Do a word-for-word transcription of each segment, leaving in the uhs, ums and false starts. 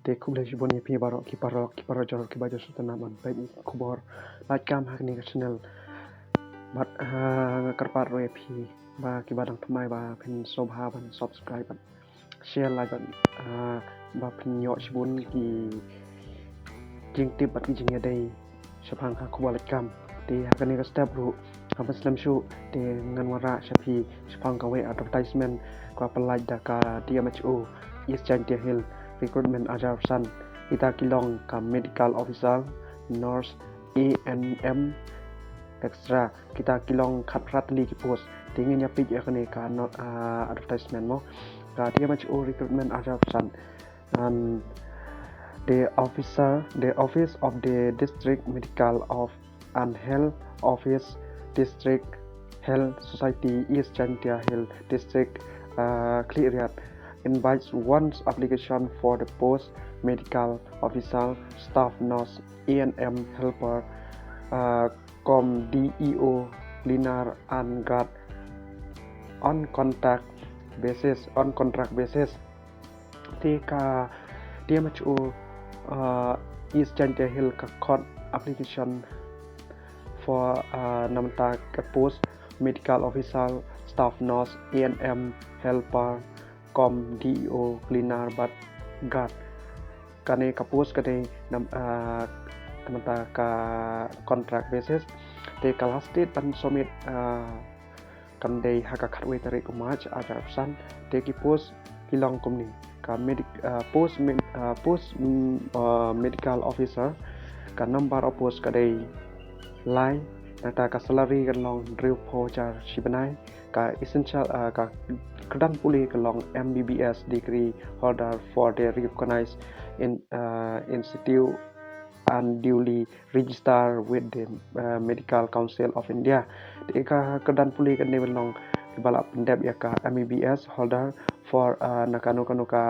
Te khublei shibun ïa phi baroh ki paralok ki parajor kiba ju sngewtynnat ban peit ïa ki khubor lait kam ha kane ka channel. Bad, ah, nga kyrpad ruh ïa phi ba kiba dang thymmai ba phin sngewbha ban subscribe bad share, like bad, ah, ba phin ïoh shibun ki jingtip bad ki jingïadei shaphang ka khubor lait kam. Te ha kane ka step ruh, haba slem shuh, te ngan wanrah sha phi shaphang kawei advertisement kaba pynlait da ka D M H O East Jaintia Hills Recruitment Ajrapsan. Kita ki long ka medical officer, nurse, A N M, et cetera. Kita ki long khatphra tylli ki post. Te ngin ïa peit ïa kane ka no-, ah, advertisement mo. Ka D M H O Recruitment Ajrapsan. And the officer, the office of the district medical of and health office, district health society, East Jaintia Hills district, uh, Khliehriat, invites one's application for the post medical officer, staff nurse, A N M helper, uh, com D E O, cleaner and guard on contact basis, on contract basis. Te ka D M H O, uh, East Jaintia Hills ka khot application for, uh, namar ka post medical officer, staff nurse, A N M helper, com D E O, cleaner bad guard. Kane ka post ka dei nam, ah, namar ka contract basis. Te ka last date ban submit, ah, kan dei ha ka khatwei tarik u March, arhajar arphew san. Te ki post ki long kumne. Ka medic-, ah, post med-, ah, post, mm, ah, medical officer, ka number of post ka dei lai, nangta ka salary kan long hynriewphew hajar shi bnai, ka essential, ah, ka kyrdan pule kan long M B B S degree holder for the recognized in, ah, institute and duly registered with the, ah, Medical Council of India. Te ka kyrdan pule kan dei ban long kiba la pyndep ïa ka M B B S holder for, ah, na kano kano ka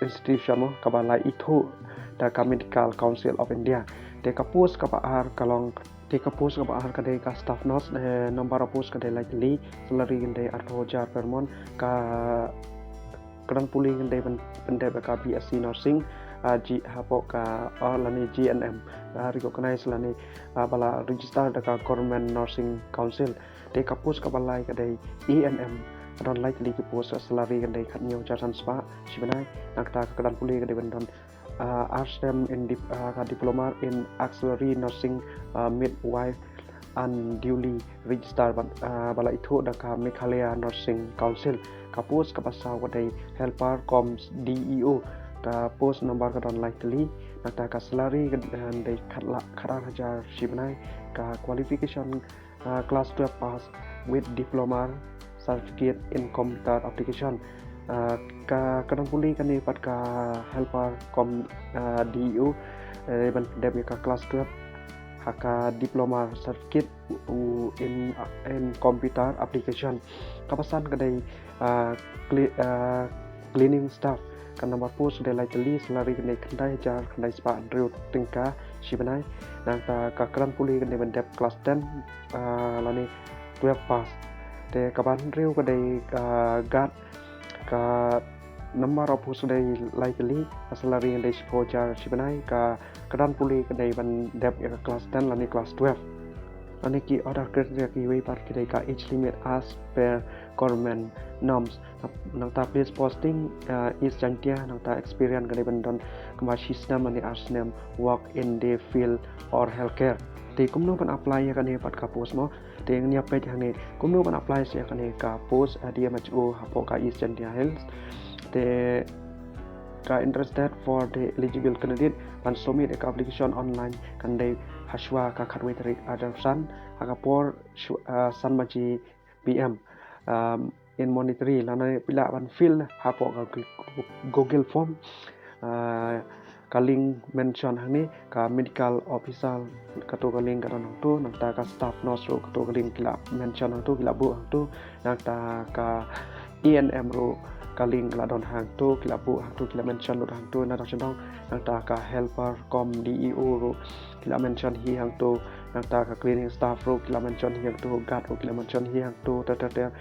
institution mo kaba la ithuh da ka Medical Council of India. Te ka post kaba ar ka long, te ka post kaba ar ka dei ka staff nurse, eh, number of post ka dei lai tylli, salary kan dei arphew hajar per month, ka kyrdan pule kan dei ban pyndep ïa ka B S C nursing, ah, G, hapoh ka, ah, lane G N M, ah, recognized lane, ah, ba la register da ka Government Nursing Council. Te ka post kaba lai ka dei A N M, ka don lai tylli ki post, salary kan dei khathynñiew hajar san spah shi bnai, nangta ka kyrdan pule ka dei ban don, ah, ar snem in dip-, ah, ka diploma in auxiliary nursing, ah, midwife and duly registered bad, ah, ba la ithuh da ka Meghalaya Nursing Council. Ka post kaba saw ka dei helper cum D E O, ka post number ka don lai tylli, nangta ka salary ka, ah, dei khatlak khatar hajar shi bnai, ka qualification, ah, class twelve pass with diploma certificate in computer application. Ah, ka kyrdan pule kane pat ka helper cum, ah, D E O, eh, ban dep ïa ka class twelve ha ka diploma certificate u-, in, in computer application. Kaba san ka dei, ah, cle-, ah, cleaning staff, ka number post ka dei lai tylli, salary ka dei khyndai hajar khyndai spah hynriew tyngka shi bnai. Nangta ka kyrdan pule ka dei ban dep class ten, ah, lane twelve pass. Te kaba hynriew ka dei, ah, guard, ka number of post ka dei lai tylli, ka salary ka dei shiphew hajar shi bnai, ka kyrdan pule ka dei ban dep ïa ka class ten lane class twelve. Lane ki other criteria kiwei pat ki dei ka age limit as per government norms. Nangta place posting, ah, East Jaintia, nangta experience ka dei ban don kumba shi snem lane ar snem work in the field or healthcare. Te kumno ban apply ïa kane pat ka post mo? Te ngin ïa peit hangne kumno ban apply ïa kane ka post, ah, D M H O hapoh ka East Jaintia Hills. Te ka interested for the eligible candidate ban submit ïa ka application online kan dei hashwa ka khatwei tarik arhajar arphew san ha ka por shu-, ah, san baje P M. Um, in monetary lane phi lah ban fill hapoh ka Google, Google form. Ah, ka link mention hangne, ka medical officer kato ka link ka don hangto, nangta ka staff nurse ruh kato ka link ki la mention hangto, ki la buh hangto, nangta ka A N M ruh ka link ka la don hangto, ki la buh hangto, ki la mention lut hangto, nangta sha dong, nangta ka helper cum D E O ruh ki la mention hi hangto, nangta ka cleaning staff ruh ki la mention hi hangto, guard ruh ki la mention hi hangto, ter ter ter.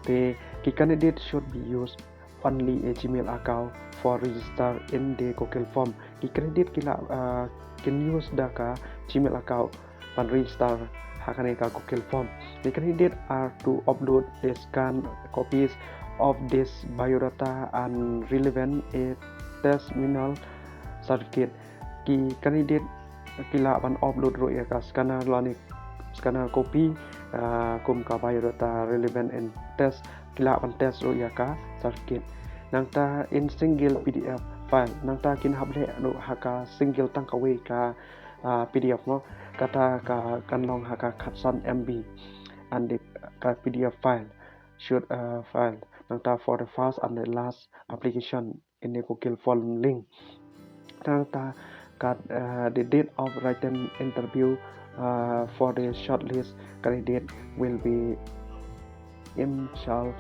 Te ki candidate should be used only a Gmail account for register in the Google form. Ki candidate ki lah, uh, kin use da ka Gmail account ban register ha kane ka Google form. The candidate are to upload the scanned copies of this biodata and relevant a testimonial certificate. Ki candidate ki lah ban upload ruh ïa ka scanner lane scanner copy, uh, kum ka biodata relevant and test, ki lah ban test ruh ïa ka certificate. Nangta in single P D F file, nangta kin hap leh ruh ha ka single tang kawei ka, uh, P D F mo, kata ka kan long ha ka khatsan M B. And the ka P D F file should, uh, file nangta for the first and the last application in the Google form link. Nangta ka, uh, the date of written interview, uh, for the shortlist candidate will be in shall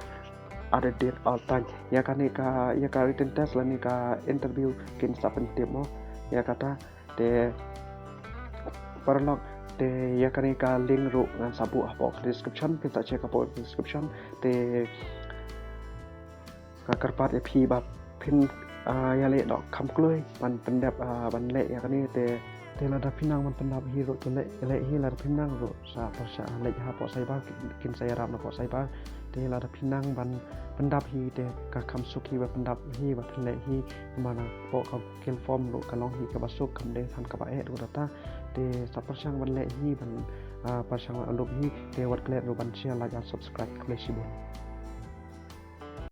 at the date of time. Ïa kane ka, ïa ka written test lane ka interview kin sa pyntip mo ïa kata. Te paralok, te ïa kane ka link ruh ngan sa buh hapoh description, phin sa check hapoh description. Te nga kyrpad ïa phi ba phin, ah, ïa leh dohkam kloi ban pyndep, ah, ban leh ïa kane. Te, te lada phi nang ban pyndap hi ruh te leh, leh hi, lada phi nang ruh sa pyrshang leit hapoh cyber, kin sa ïarap napoh cyber. Te lada phi nang ban pyndap hi te ka kham suk hi ba pyndap hi ba phin leh hi. Namar napoh ka Google form ruh ka long hi kaba suk, kam dei than kaba eh ruh data. Te sa pyrshang ban leh hi, ban, ah, pyrshang ban upload hi. Te wat klet ruh ban share, like and subscribe. Khublei shibun.